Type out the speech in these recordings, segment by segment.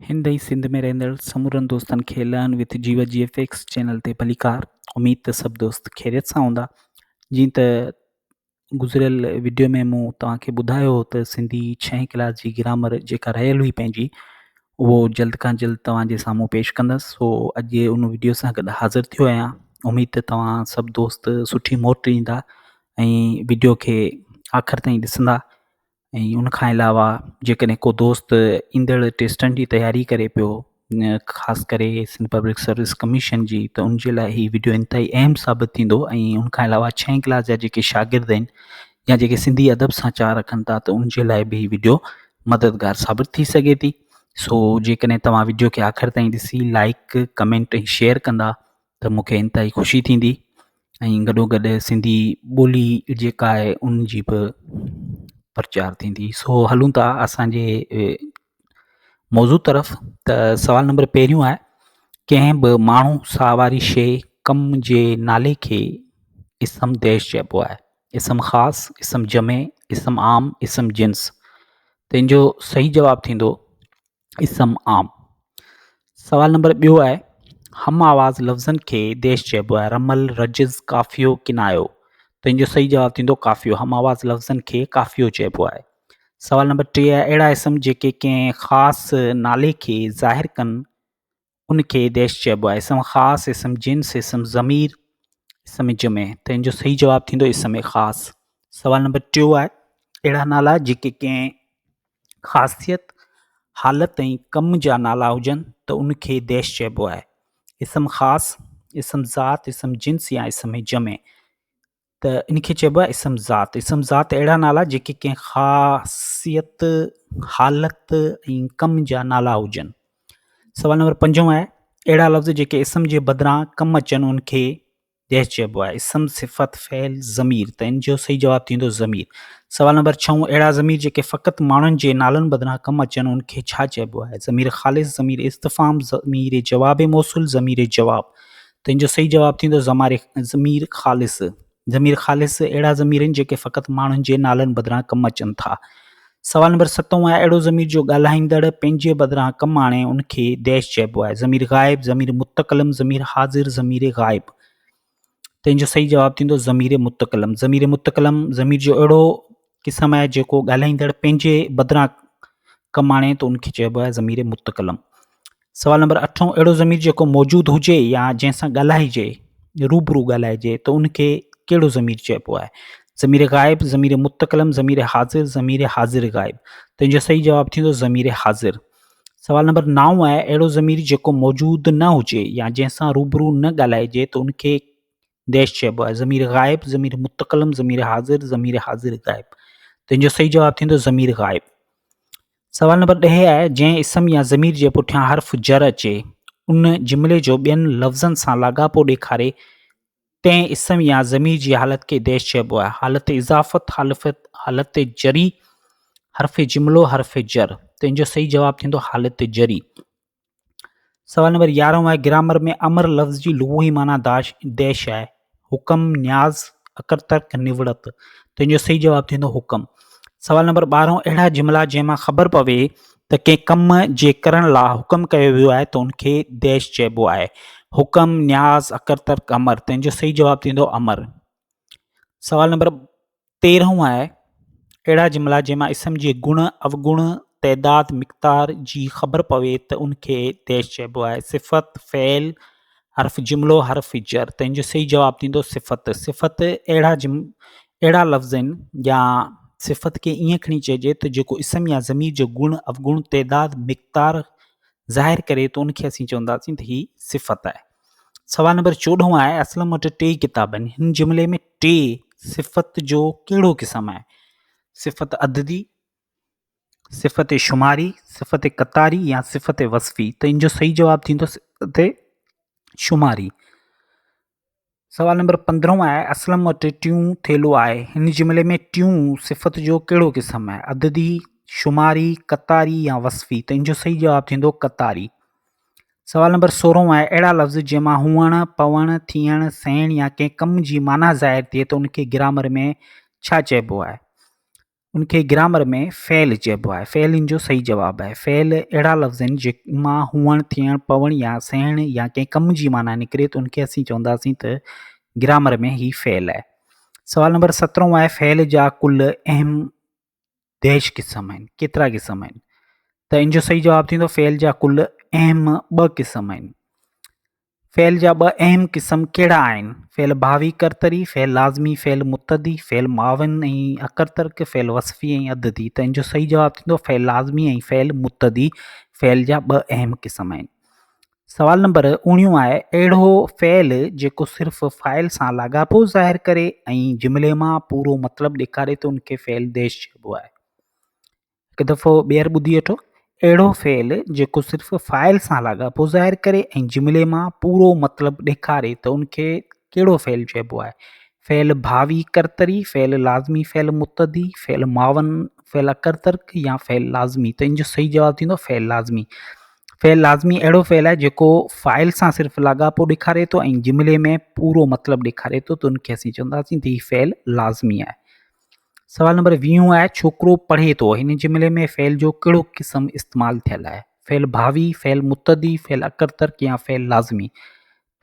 هند ۽ سنڌ ۾ رهندڙ سمورن دوستن کي learn with Jeevat G F X channel تي ڀليڪار. اميد ته سڀ دوست خيريت سان هوندا. جيئن ته گذريل وڊيو ۾ مون توهان کي ٻڌايو هو ته سنڌي ڇهين ڪلاس جي گرامر جيڪا رهيل هئي پنهنجي اهو جلد کان جلد توهان جي سامهون پيش ڪندس. سو اڄ ان وڊيو سان گڏ حاضر ٿيو آهيان. اميد ته توهان سڀ دوست سٺي موٽ ڏيندا ۽ وڊيو کي آخر تائين ڏسندا. ۽ ان کان علاوه جيڪڏهن ڪو دوست ايندڙ ٽيسٽن جي تياري ڪري پيو خاص ڪري سنڌ پبلڪ سروس ڪميشن جي ته ان جي لاء هي وڊيو انتهائي اهم ثابت ٿيندو ۽ ان کان علاوه ڇهين ڪلاس جا جيڪي شاگرد آهن يا جيڪي سنڌي ادب سان چاهه رکن ٿا ته ان جي لاء به هي وڊيو مددگار ثابت ٿي سگهي ٿي. سو جيڪڏهن توهان وڊيو کي آخر تائين ڏسي لائڪ ڪمينٽ ۽ شيئر ڪندا ته مون کي انتهائي خوشي ٿيندي ۽ گڏو گڏ سنڌي ٻولي جيڪا آهي ان جي به پرچار ٿيندي. سو هلون ٿا اسانجي موضوع طرف ته سوال نمبر پهريون آهي ڪنهن به ماڻهو ساهواري شيء ڪم جي نالي کي اسم ديش چئبو آهي. اسم خاص، اسم جمع، اسم عام، اسم جنس. ته ان جو صحيح جواب ٿيندو اسم عام. سوال نمبر ٻيو آهي هم آواز لفظن کي ديش چئبو آهي رمل، رجز، قافيو، ڪنايو. ته ان جو صحيح جواب ٿيندو قافيو. هم آواز لفظن کي قافيو چئبو آهي. سوال نمبر ٽي آهي اهڙا اسم جيڪي ڪنهن خاص نالي کي ظاهر ڪن ان کي ديش چئبو آهي. اسم خاص، اسم جنس، اسم ضمير، اسم جمع. ته ان جو صحيح جواب ٿيندو اسم خاص. سوال نمبر ٽيون آهي اهڙا نالا جيڪي ڪنهن خاصيت، حالت ۽ ڪم جا نالا هجن ته ان کي ديش چئبو آهي. اسم خاص، اسم ذات، اسم جنس يا اسم جمع. ته ان کي چئبو آهي اسم ذات. اسم ذات اهڙا نالا جيڪي ڪنهن خاصيت، حالت ۽ ڪم جا نالا هجن. سوال نمبر پنجون آهي اهڙا لفظ جيڪي اسم جي بدران ڪم اچن ان کي ديش چئبو آهي. اسم، صفت، فعل، ضمير. ته ان جو صحيح جواب ٿيندو ضمير. سوال نمبر ڇهون اهڙا ضمير جيڪي فقط ماڻهن جي نالن بدران ڪم اچن ان کي ڇا چئبو آهي؟ ضمير خالص، ضمير استفهام، ضمير جواب موصول، ضمير جواب. ته ان جو صحيح جواب ٿيندو ضمير خالص. ضمير خالص اهڙا ضمير آهن جيڪي فقط ماڻهن جي نالن بدران ڪم اچن ٿا. سوال نمبر ستون آهي اهڙو ضمير جو ڳالهائيندڙ پنهنجي بدران ڪم آڻي ان کي ديش چئبو آهي. ضمير غائب، ضمير متڪلم، ضمير حاضر، ضمير غائب. ته ان جو صحيح جواب ٿيندو ضمير متڪلم. ضمير متڪلم ضمير جو اهڙو قسم آهي جيڪو ڳالهائيندڙ پنهنجي بدران ڪم آڻي ته ان کي چئبو آهي ضمير متڪلم. سوال نمبر اٺون اهڙو ضمير جيڪو موجود هجي يا جنهن سان ڳالهائجي، روبرو ڳالهائجي ته ان کي ڪهڙو ضمير چئبو آهي؟ ضمير غائب، ضمير متڪلم، ضمير حاضر، ضمير حاضر غائب. ته ان جو صحيح جواب ٿيندو ضمير حاضر. سوال نمبر نائون آهي اهڙو ضمير جيڪو موجود نه هجي يا جنهن سان روبرو نه ڳالهائجي ته ان کي ديش چئبو آهي. ضمير غائب، ضمير متڪلم، ضمير حاضر، ضمير حاضر غائب. ته ان جو صحيح جواب ٿيندو ضمير غائب. سوال نمبر ڏهه آهي، جنهن اسم يا ضمير جي پٺيان حرف جر اچي، ان جملي جو ٻين لفظن سان لاڳاپو ڏيکاري، تنهن اسم يا ضمير جي حالت کي ديش چئبو آهي. حالت اضافت، حالت جري، حرف جملو، حرف جر. ته ان جو صحيح جواب ٿيندو حالت جري. سوال نمبر يارهون آهي، گرامر ۾ امر لفظ جي لغوي معنيٰ داش ديش آهي. حڪم، نياز، اڪر ترڪ، نوڙت. ته ان جو صحيح جواب ٿيندو حڪم. سوال نمبر ٻارهون اهڙا جملا جنهن مان خبر پوي ته ڪنهن ڪم جي ڪرڻ لا حڪم ڪيو ويو آهي ته ان کي ديش چئبو آهي. حڪم، نياز، اڪر ترڪ، امر. ته ان جو صحيح جواب ٿيندو امر. سوال نمبر تيرهون آهي، اهڙا جملا جنهن مان اسم جي گڻ، اوگڻ، تعداد، مقدار جي خبر پوي ته ان کي ديش چئبو آهي. صفت، فعل، حرف جملو، حرف جر. ته ان جو صحيح جواب ٿيندو صفت. صفت اهڙا جم اهڙا لفظ آهن يا صفت کي ائين کڻي چئجي ته جيڪو اسم يا ضمير جو گڻ، اوگڻ، تعداد، مقدار ظاهر ڪري ته ان کي اسين چونداسين ته هي صفت آهي. سوال نمبر چوڏهون آهي، اسلم وٽ ٽي ڪتاب آهن. هن جملي ۾ ٽي صفت جو ڪهڙو قسم آهي؟ صفت عددي، صفت شماري، صفت قطاري يا صفت وصفي؟ ته ان جو صحيح جواب ٿيندو صفت شماري. سوال نمبر پندرهون آهي، اسلم وٽ ٽيون ٿيلهو آهي. هن جملي ۾ ٽيون صفت جو ڪهڙو قسم آهي؟ عددي، شماري، قطاري يا وصفي؟ ته ان جو صحيح جواب ٿيندو قطاري. سوال نمبر سورهون آهي، اهڙا لفظ جنهن مان هئڻ، پوڻ، ٿيڻ، سهڻ يا ڪنهن ڪم جي معنيٰ ظاهر ٿئي ته ان کي گرامر ۾ ڇا چئبو آهي؟ ان کي گرامر ۾ فعل چئبو آهي. فعل ان جو صحيح جواب آهي. فعل اهڙا لفظ آهن جن مان هئڻ، ٿيڻ، پوڻ يا سهڻ يا ڪنهن ڪم جي معنيٰ نڪري ته ان کي اسين چونداسين ته گرامر ۾ هي فعل آهي. سوال نمبر سترهون آهي فعل جا ڪل اهم ديش قسم آهن، ڪيترا قسم آهن؟ ته ان جو صحيح جواب ٿيندو فعل جا ڪل اهم ٻه قسم آهن. فعل جا ٻه اهم قسم ڪهڙا آهن؟ فعل باوي ڪرتري، فعل لازمي، فعل متعدي، فعل معاون ۽ اڪرترڪ، فعل وصفي ۽ عددي. ته ان جو صحيح جواب ٿيندو فعل لازمي ۽ فعل متعدي فعل جا ٻه اهم قسم آهن. سوال نمبر اوڻيون آهي اهڙو فعل جيڪو صرف فاعل سان لاڳاپو ظاهر ڪري ۽ جملي مان پورو مطلب ڏيکاري ته ان کي فعل ديش چئبو آهي. هڪ دفعو ٻيهر ٻڌي وٺو، اهڙو فعل جيڪو صرف فاعل سان لاڳاپو ظاهر ڪري ۽ جملي مان پورو مطلب ڏيکاري ته ان کي ڪهڙو فعل چئبو آهي؟ فعل ڀاوي ڪرتري، فعل لازمي، فعل متعدي، فعل معاون، فعل اڪرترڪ يا فعل لازمي؟ ته ان جو صحيح جواب ٿيندو فعل لازمي. فعل لازمي اهڙو فعل آهي جيڪو فاعل سان صرف لاڳاپو ڏيکاري ٿو ۽ جملي ۾ پورو مطلب ڏيکاري ٿو ته ان کي اسين چونداسين ته هي فعل لازمي آهي. سوال نمبر ويهون آهي ڇوڪرو پڙهي ٿو هن جملي ۾ فعل جو ڪهڙو قسم استعمال ٿيل آهي فعل ڀاوي فعل متعدي فعل اڪرترڪ يا فعل لازمي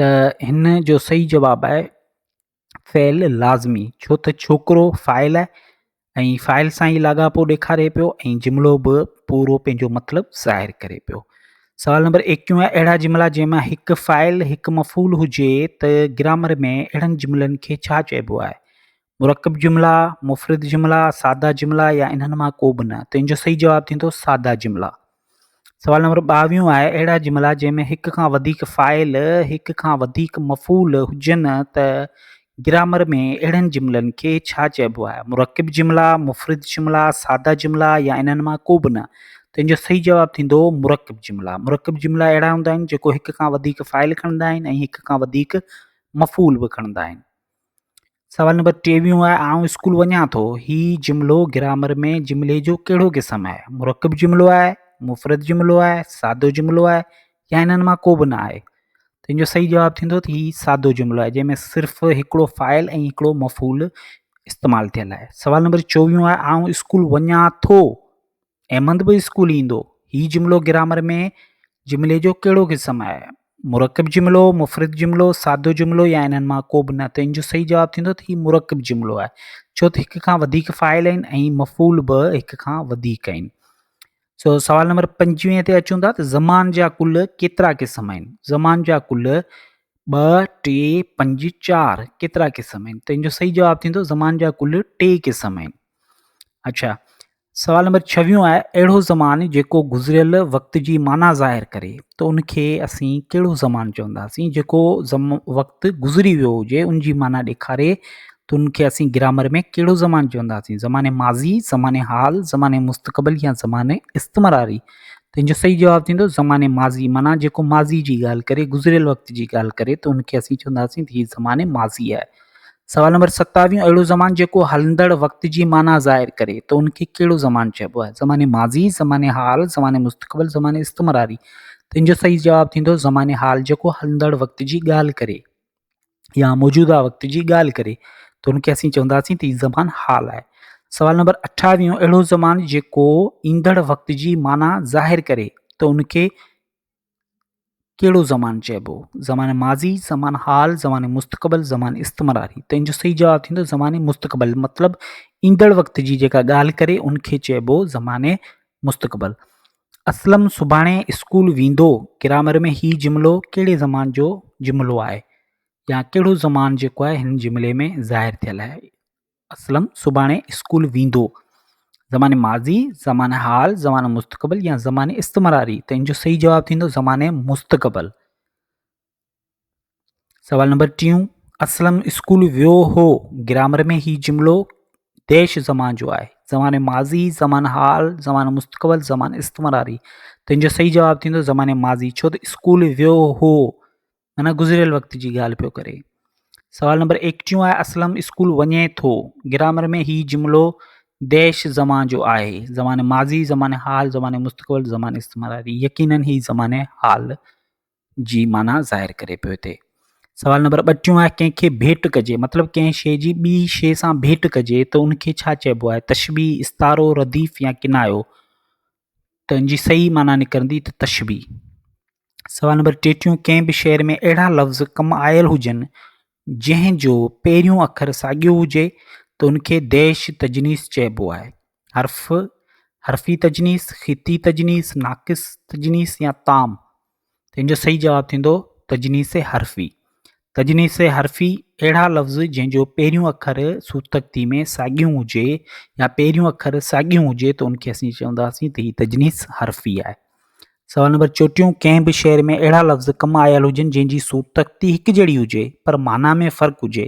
ته هن جو صحيح جواب آهي فعل لازمي ڇو ته ڇوڪرو فاعل آهي ۽ فاعل سان ئي لاڳاپو ڏيکاري پيو ۽ جملو به پورو پنهنجو مطلب ظاهر ڪري پيو سوال نمبر ايڪيون آهي اهڙا جملا جنهن مان هڪ فاعل هڪ مفعول هجي ته گرامر ۾ اهڙن جملن کي ڇا چئبو آهي مرڪب جملا، مفرد جملا، سادا جملا يا انهن مان ڪو به نه؟ ته ان جو صحيح جواب ٿيندو سادا جملا. سوال نمبر ٻاويهون آهي اهڙا جملا جنهن ۾ هڪ کان وڌيڪ فاعل، هڪ کان وڌيڪ مفعول هجن ته گرامر ۾ اهڙن جملن کي ڇا چئبو آهي؟ مرڪب جملا، مفرد جملا، سادا جملا يا انهن مان ڪو به نه؟ ته ان جو صحيح جواب ٿيندو مرڪب جملا. مرڪب جملا اهڙا هوندا آهن جيڪو هڪ کان وڌيڪ فاعل کڻندا آهن ۽ هڪ کان وڌيڪ مفعول به کڻندا آهن. سوال نمبر ٽيويهون آهي آئون اسڪول وڃان ٿو هي جملو گرامر ۾ جملي جو ڪهڙو قسم آهي مرڪب جملو آهي مفرد جملو آهي سادو جملو آهي يا انهن مان ڪو به نه آهي ته ان جو صحيح جواب ٿيندو ته هي سادو جملو آهي جنهن ۾ صرف هڪڙو فاعل ۽ هڪڙو مفعول استعمال ٿيل آهي سوال نمبر چوويهون آهي آئون اسڪول وڃان ٿو احمد به اسڪول ايندو. هي جملو گرامر ۾ جملي جو ڪهڙو قسم آهي؟ مرڪب جملو، مفرد جملو، سادو جملو يا انهن مان ڪو به نه؟ ته ان جو صحيح جواب ٿيندو ته هي مرڪب جملو آهي ڇو ته هڪ کان وڌيڪ فاعل آهن ۽ مفعول به هڪ کان وڌيڪ آهن. سو سوال نمبر پنجويهه تي اچون ٿا ته زمان جا ڪل ڪيترا قسم آهن؟ زمان جا ڪل ٻه، ٽي، پنج، چار ڪيترا قسم آهن؟ ته ان جو صحيح جواب ٿيندو زمان جا ڪل ٽي قسم آهن. اڇا سوال نمبر ڇويهون آهي اهڙو زمان جيڪو گذريل وقت جي معنيٰ ظاهر ڪري ته ان کي اسين ڪهڙو زمان چونداسين جيڪو وقت گذري ويو هجي ان جي معنيٰ ڏيکاري ته ان کي اسين گرامر ۾ ڪهڙو زمان چونداسين زمان ماضي زمان حال زمان مستقبل يا زمان استمراري ته ان جو صحيح جواب ٿيندو زمان ماضي معنيٰ جيڪو ماضي جي ڳالهه ڪري گذريل وقت جي ڳالهه ڪري ته ان کي اسين چونداسين ته هي زمان ماضي آهي سوال نمبر ستاويهون اهڙو زمان جيڪو هلندڙ وقت جي معنيٰ ظاهر ڪري ته ان کي ڪهڙو زمان چئبو آهي؟ زمان ماضي، زمان حال، زمان مستقبل، زمان استمراري. ته ان جو صحيح جواب ٿيندو زمان حال جيڪو هلندڙ وقت جي ڳالهه ڪري يا موجوده وقت جي ڳالهه ڪري ته ان کي اسين چونداسين ته هي زمان حال آهي. سوال نمبر اٺاويهون اهڙو زمان جيڪو ايندڙ وقت جي معنيٰ ظاهر ڪري ته ان کي ڪهڙو زمان چئبو؟ زمان ماضي، زمان حال، زمان مستقبل، زمان استمراري. ته ان جو صحيح جواب ٿيندو زمان مستقبل مطلب ايندڙ وقت جي جيڪا ڳالهه ڪري ان کي چئبو زمان مستقبل. اسلم سڀاڻي اسڪول ويندو گرامر ۾ هي جملو ڪهڙي زمان جو جملو آهي يا ڪهڙو زمان جيڪو آهي هن جملي ۾ ظاهر ٿيل آهي؟ اسلم سڀاڻي اسڪول ويندو. زمان ماضي، زمان حال، زمان مستقبل يا زمان استمراري؟ ته ان جو صحيح جواب ٿيندو زمان مستقبل. سوال نمبر ٽيون اسلم اسڪول ويو هو گرامر ۾ هي جملو ديش زمان جو آهي زمان ماضي زمان حال زمان مستقبل زمان استمراري ته ان جو صحيح جواب ٿيندو زمان ماضي ڇو ته اسڪول ويو هو معنيٰ گذريل وقت جي ڳالهه پيو ڪري. سوال نمبر ايڪٽيهون آهي اسلم اسڪول وڃي ٿو. گرامر ۾ هي جملو ديش زمان جو آهي. زمان ماضي، زمان حال، زمان مستقبل، زمان استمراري. يقينن هي زمان حال جي معنيٰ ظاهر ڪري پيو هتي. سوال نمبر ٻٽيهون آهي ڪنهن کي ڀيٽ ڪجي مطلب ڪنهن شيء جي ٻي شيء سان ڀيٽ ڪجي ته ان کي ڇا چئبو آهي تشبيهه، استعارو، رديف يا ڪنايو ته ان جي صحيح معنيٰ نڪرندي ته تشبيهه. سوال نمبر ٽيٽيهون ڪنهن به شعر ۾ اهڙا لفظ ڪم آيل هجن جنهن جو پهريون اکر ساڳيو هجي ته ان کي ديش تجنيس چئبو آهي حرف، حرفي تجنيس، خطي تجنيس، ناقص تجنيس يا تام ته ان جو صحيح جواب ٿيندو تجنيس حرفي. تجنيس حرفي اهڙا لفظ جنهن جو پهريون اکر صورتخطي ۾ ساڳيون هجي يا پهريون اکر ساڳيون هجي ته ان کي اسين چونداسين ته هي تجنيس حرفي آهي. سوال نمبر چوٽيهون ڪنهن به شعر ۾ اهڙا لفظ ڪم آيل هجن جنهن جي صورتخطي هڪجهڙي هجي پر معنيٰ ۾ فرق هجي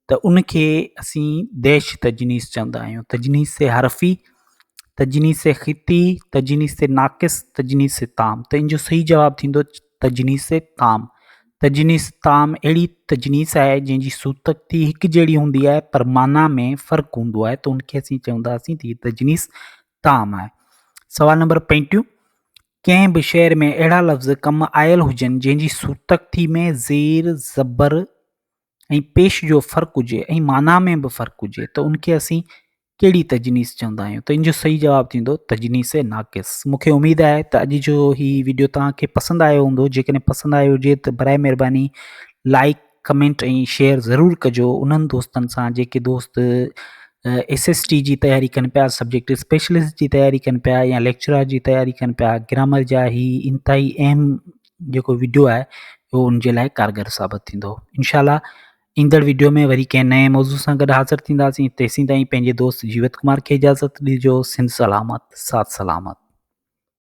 ته ان کي اسين ديش تجنيس چوندا آهيون تجنيس حرفي تجنيس خطي تجنيس ناقص تجنيس تام ته ان جو صحيح جواب ٿيندو تجنيس تام تجنيس تام اهڙي تجنيس آهي جنهن جي صورتخطي هڪ جهڙي هوندي آهي پر معنيٰ ۾ فرق هوندو آهي ته ان کي اسين چونداسين ته هي تجنيس تام آهي سوال نمبر پنجٽيهون ڪنهن به شعر ۾ اهڙا لفظ ڪم آيل هجن جنهن جي صورتخطي ۾ زير زبر ۽ پيش جو فرق هجي ۽ معنيٰ ۾ به فرق هجي ته ان کي اسين ڪهڙي تجنيس چوندا آهيون ته ان جو صحيح جواب ٿيندو تجنيس ناقص مون کي اميد آهي ته اڄ جو هي ويڊيو توهان کي پسند آيو هوندو جيڪڏهن پسند آيو هجي ته برائي مهرباني لائڪ ڪمينٽ ۽ شيئر ضرور ڪجو انهن دوستن سان جيڪي دوست ايس ايس ٽي جي تياري ڪن پيا سبجيڪٽ اسپيشلسٽ جي تياري ڪن پيا يا ليڪچرار جي تياري ڪن پيا گرامر جا هي انتهائي اهم جيڪو وڊيو آهي اهو ان جي لاء ڪارگر ثابت ٿيندو انشاء الله ايندڙ وڊيو ۾ وري ڪنهن نئين موضوع سان گڏ حاضر ٿينداسين تيسين تائين پنهنجي دوست جيوت ڪمار کي اجازت ڏجو سنڌ سلامت ساٿ سلامت.